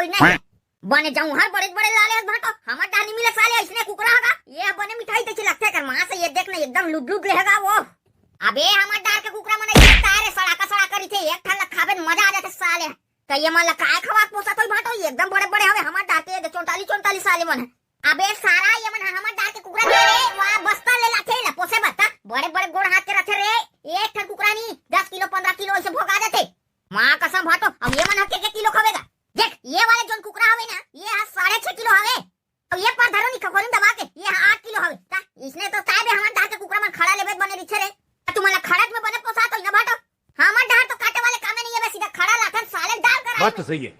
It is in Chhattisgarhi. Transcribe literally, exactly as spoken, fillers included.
नहीं, बने जौहर बड़े बड़े लाले हस भाटो, हमर डार नी मिले साले, अइसने कुकरा हगा। ये बने मिठाई तइसे लगथे कर मांस, ये देख ना एकदम लुट लुट ले हगा वो। अबे हमर डार के कुकरा मन अइसे तारे सड़ाका सड़ाका रहिथे, एक ठन ला खाबे त मजा आ जाथे साले। त ये मन ला काय खवा के पोसत होही भाटो, ये एकदम बड़े बड़े हवे हमर डार के, ये दे चौंतालीस चौंतालीस साले मन हे। अबे सारा ये मन ह हमर डार के कुकरा नी रे, वाह बस्तर ले लाथे ला पोसे बर त। बड़े बड़े गोड़ हाथ के रथे रे, एक ठन कुकरा नी दस किलो पन्द्रह किलो अइसे भोगा जाथे। माँ कसम भाटो, अब ये मन ह के के किलो खवेगा। देख ये वाले जोन कुकरा हवे ना, ये ह साढ़े छह किलो हवे। अब ये पर धरो नी खखोरी दबा के, ये ह आठ किलो हवे। त इसने तो ताय बे हमर डार के कुकरा मन खड़ा लेबे बने रिछे रे। त तुमन ला खड़ा में बने पोसात होही ना भाटो। हमर डार तो काटे वाले कामे नहीं है बे, सीधा खड़ा लाथन साले डार कर। बात तो सही है।